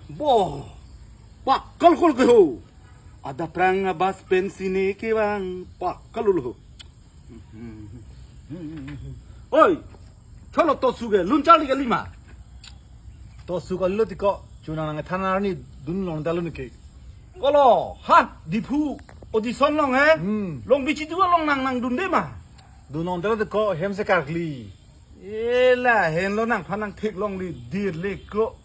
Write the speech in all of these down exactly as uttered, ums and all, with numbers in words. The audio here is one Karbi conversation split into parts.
Bo, pakal kol ke ho. Ada prang abas pen sini kevang pakal lo ho. Oi, cholo tosu ke, lun charli kali ma. Tosu kalilo tiko, chunang nang than arni dun longdalo neke. Kolo, ha, Diphu audition long he? Hmm. Long bichi dua long nang nangdunde ma. Dun longdalo tiko, hem se karkli. E lahenlo nangphan nangtheklongle, dirle ko.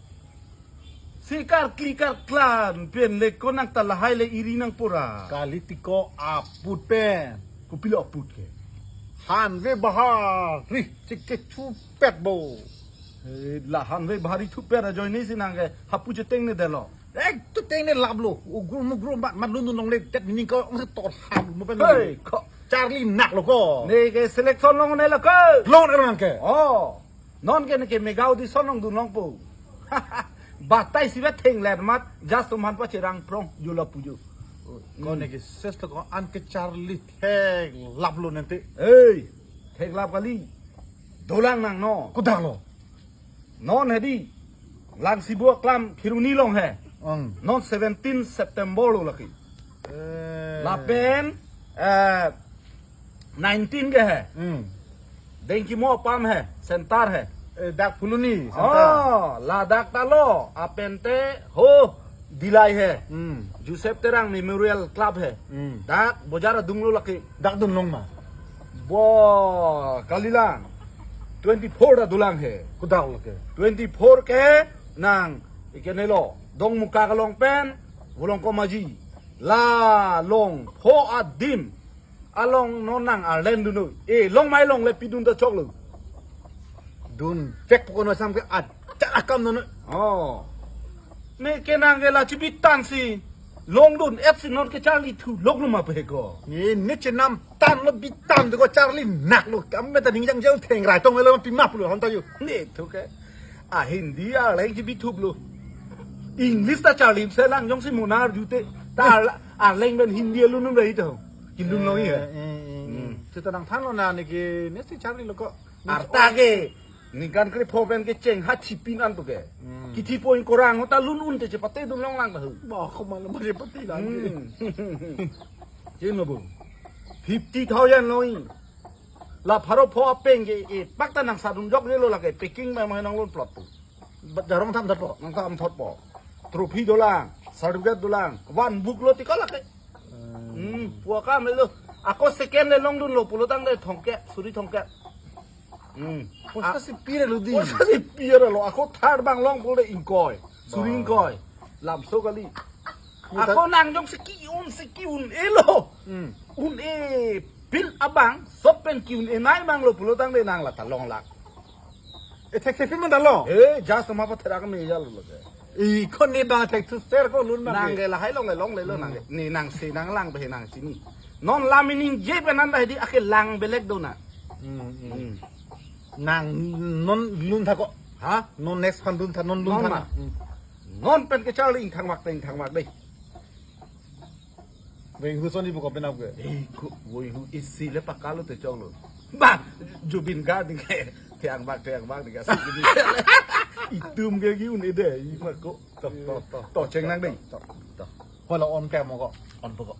Si karkli karklan pen le ko nang ta lahai le iri nang pura. Kali tiko aput pen. Kopilo aput ke? Hanve bahari chike chupet bo. E la hanve bahari chupet ajoine si nang ke hapu chetengnedetlo. Ek to tengne laplo. Ugrum ugrum bat mat lun lun longle det mini ko ong se tor ham mo pen. Hei, ko. Charli naklo ko. Ne ke selection longnelo ko. Longnelo nang ke. Oh. Non ke ne ke mega audition longdun longpo. Batai si ba thenglet mat, just to man pa cherang prong, jula puju. Ko ne ke ses to ko an ke charli theklaplo nente. Hei, theklap kali. Dolang nang no. Kodaklo. Non hedi, Langsibu aklam Kheroni long he. Ong. Non seventeen September lo lake. Eh. Lapen, eh, nineteen ke he. Hmm. Dengkimo apam he, center he. Eh, dak Phuloni, center. Oh, ladak ta lo, apente ho, Dillai he. Hmm. Joseph Terang Memorial Club he. Hmm. Dak bojar adung lo lake. Dak dun long ma. Bo, kalilang. Twenty-four ta dolang he. Kodak lo ke? Twenty-four ke nang ikenelo. Dongmuka along pen, Volongkom Aji. La long pho adim. Along non nang arleng dunoi. E, long mai longle pidun ta choklo. Dun vek pokok no sam ke ad. Chara kam non. Oh. Ne ke nang ke la chibitan si. Longdun et si non ke charli thu lok lo ma pe ko. Ne, ne chenam tan lo bitan ko charli naklo. Kam me ta ning jang jang thengrai tong lo pima pulo hon ta yu. Ne thu ke. A Hindi arleng chibithuplo. English ta charli selang jongsi munar jute. Ta arla-, arleng pen Hindi alunum rai to. Hindun long iya. Eh, eh, eh, eh. Hmm. Seta nangthanlo na ne ke ne si charlilo ko. Arta ke ningkan krepho pen kecheng ha thipin an to ke. Hmm. Kithi point korang ta lun un te chepate dun longlang ta hu. Ba, ko mana mana chepate lang. Hmm. Chin lo bu. Fifty thousand lo i. La pharo pho apeng ke e pak ta nang sadun jok le lo lake packing ma ma nang lun plot tu. Bat jarong tham thot po. Nang tham thot po. Trophy dolang, certificate dolang, one book lo tiko lake. Hmm, pua kam le lo. Ako second le longdun lo pulo tangte thongke, suri thongke. Hmm. Poisa si pire lo di. Poisa si pire lo. Ako third bang long pulo ingkoi. Suri ingkoi. Lamso kali. Ako nang jongsi ki-un si ki-un-e lo. Hmm. Un-e pil abang, sop pen ki-un-e nai bang lo pulo tangte nang la ta longlak. E thek thek phi man ta lo. E, jas ma pa thera ka me jal lo ke. I ko ne bang thek thu ser ko lun bang. Nang ke lahai longle longle lo nang ke. Hmm. Ne nang si nang lang pe nang chini. Non la meaning je pe nan ta hedi ake lang belek do na. Hmm, hmm. Hmm. Nang non lun tha ko. Ha? Non next phan lun tha, non lun tha na. Hmm. Non pen ke charli ingthang mak te ingthang mak dei. Weng hu soni bu ko penap ke. Ei, ko, woi hu isi le pakalo te choklo. Ba, Zubeen Garg ding ke. Thiang bak, thiang bak ding ke. Itum ke ki un-e dei, i ma ko. To, to, to. To, chengnang dei. To, to. Hola on pe mo ko. On pe ko.